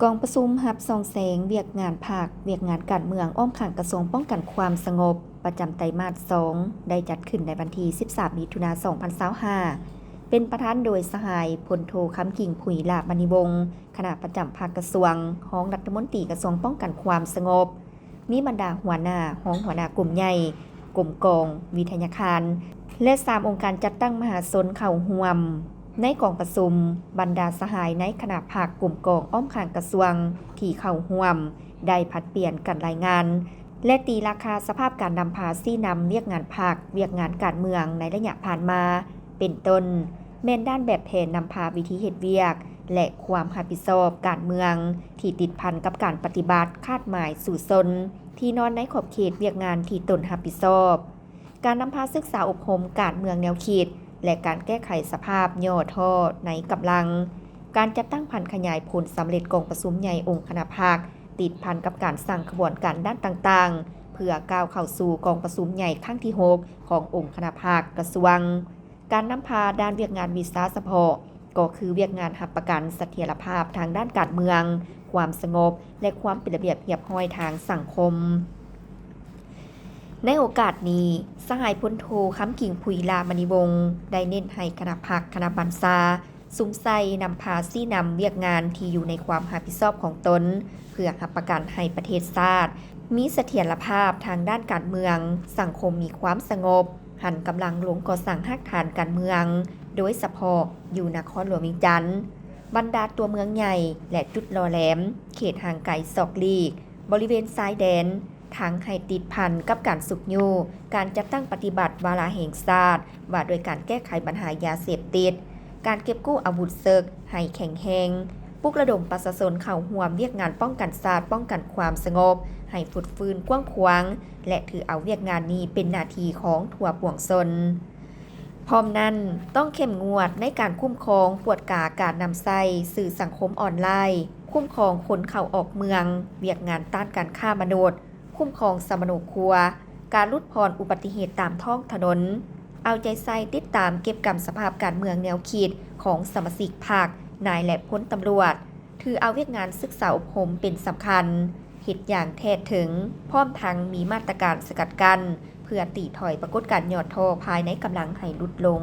ກອງປະຊຸມຮັບສ່ອງແສງວຽກງານພັກ, ວຽກງານການເມືອງ ອ້ອມຂ້າງກະຊວງປ້ອງກັນຄວາມສະຫງົບ ປະຈຳໄຕມາດສອງ ໄດ້ຈັດຂຶ້ນໃນວັນທີສິບສາມ ມິຖຸນາ ສອງພັນຊາວຫ້າ ເປັນປະທານໂດຍສະຫາຍ ພົນໂທ ຄຳກິ່ງ ຜຸຍຫຼ້າມະນີວົງ ຄະນະປະຈຳພັກກະຊວງ, ຮອງລັດຖະມົນຕີກະຊວງປ້ອງກັນຄວາມສະຫງົບ, ມີບັນດາຫົວໜ້າ, ຮອງຫົວໜ້າກົມໃຫຍ່, ກົມກອງ, ວິທະຍາຄານ ແລະ ສາມອົງການຈັດຕັ້ງມະຫາຊົນເຂົ້າຮ່ວມ. ໃນກອງປະຊຸມ, ບັນດາສະຫາຍໃນຄະນະພັກ, ກົມກອງ, ອ້ອມຂ້າງກະຊວງ ທີ່ເຂົ້າຮ່ວມ ໄດ້ຜັດປ່ຽນກັນລາຍງານ ແລະ ຕີລາຄາສະພາບການນຳພາຊີ້ນຳວຽກງານພັກ, ວຽກງານການເມືອງໃນໄລຍະຜ່ານມາ ເປັນຕົ້ນ ແມ່ນດ້ານແບບແຜນນຳພາວິທີເຮັດວຽກ ແລະ ຄວາມຮັບຜິດຊອບການເມືອງ ທີ່ຕິດພັນກັບການປະຕິບັດຄາດໝາຍສູ້ຊົນ ທີ່ນອນໃນຂອບເຂດວຽກງານທີ່ຕົນຮັບຜິດຊອບ, ການນຳພາສຶກສາອົບຮົມການເມືອງແນວຄິດ ແລະ ການແກ້ໄຂສະພາບຫຍໍ້ທໍ້ໃນກຳລັງ, ການຈັດຕັ້ງຜັນຂະຫຍາຍຜົນສຳເລັດກອງປະຊຸມໃຫຍ່ອົງຄະນະພັກ ຕິດພັນກັບການສ້າງຂະບວນການດ້ານຕ່າງໆ ເພື່ອກ້າວເຂົ້າສູ່ກອງປະຊຸມໃຫຍ່ຄັ້ງທີຫົກ ຂອງອົງຄະນະພັກກະຊວງ, ການນຳພາດ້ານວຽກງານວິຊາສະເພາະ ກໍຄືວຽກງານຮັບປະກັນສະຖຽນລະພາບທາງດ້ານການເມືອງ, ຄວາມສະຫງົບ ແລະ ຄວາມເປັນລະບຽບຮຽບຮ້ອຍທາງສັງຄົມ. ໃນໂອກາດນີ້, ສະຫາຍພົນໂທ ຄຳກິ່ງ ຜຸຍຫຼ້າມະນີວົງ ໄດ້ເນັ້ນໃຫ້ຄະນະພັກ, ຄະນະບັນຊາ ສຸມໃສ່ນຳພາຊີ້ນຳວຽກງານທີ່ຢູ່ໃນຄວາມຮັບຜິດຊອບຂອງຕົນ ເພື່ອຮັບປະກັນໃຫ້ປະເທດຊາດມີສະຖຽນລະພາບທາງດ້ານການເມືອງ, ສັງຄົມມີຄວາມສະຫງົບ, ຫັນກຳລັງລົງກໍ່ສ້າງຮາກຖານການເມືອງໂດຍສະເພາະຢູ່ນະຄອນຫຼວງວຽງຈັນ, ບັນດາຕົວເມືອງໃຫຍ່ ແລະ ຈຸດຫຼໍ່ແຫຼມ, ເຂດຫ່າງໄກສອກຫຼີກ, ບໍລິເວນຊາຍແດນ, ທັງໃຫ້ຕິດພັນກັບການຊຸກຍູ້ການຈັດຕັ້ງປະຕິບັດວາລະແຫ່ງຊາດວ່າດ້ວຍການແກ້ໄຂບັນຫາຢາເສບຕິດ, ການເກັບກູ້ອາວຸດເສິກໃຫ້ແຂງແຮງ, ປຸກລະດົມປະຊາຊົນເຂົ້າຮ່ວມວຽກງານປ້ອງກັນຊາດ, ປ້ອງກັນຄວາມສະຫງົບໃຫ້ຟົດຟື້ນກວ້າງຂວາງ ແລະ ຖືເອົາວຽກງານນີ້ເປັນໜ້າທີ່ຂອງທົ່ວປວງຊົນ. ພ້ອມນັ້ນ, ຕ້ອງເຂັ້ມງວດໃນການຄຸ້ມຄອງ, ກວດກາການນຳໃຊ້ສື່ສັງຄົມອອນລາຍ, ຄຸ້ມຄອງຄົນເຂົ້າອອກເມືອງ, ວຽກງານຕ້ານການຄ້າມະນຸດ, ຄຸ້ມຄອງສຳມະໂນຄົວ, ການຫຼຸດຜ່ອນອຸບັດຕິເຫດຕາມທ້ອງຖະໜົນ, ເອົາໃຈໃສ່ຕິດຕາມເກັບກຳສະພາບການເມືອງແນວຄິດຂອງສະມາຊິກພັກ, ນາຍ ແລະ ພົນຕຳຫຼວດ, ຖືເອົາວຽກງານສຶກສາອົບຮົມເປັນສຳຄັນ, ເຮັດຢ່າງແທດເຖິງ, ພ້ອມທັງມີມາດຕະການສະກັດກັ້ນ ເພື່ອຕີຖອຍປາກົດການຫຍໍ້ທໍ້ພາຍໃນກຳລັງໃຫ້ຫຼຸດລົງ.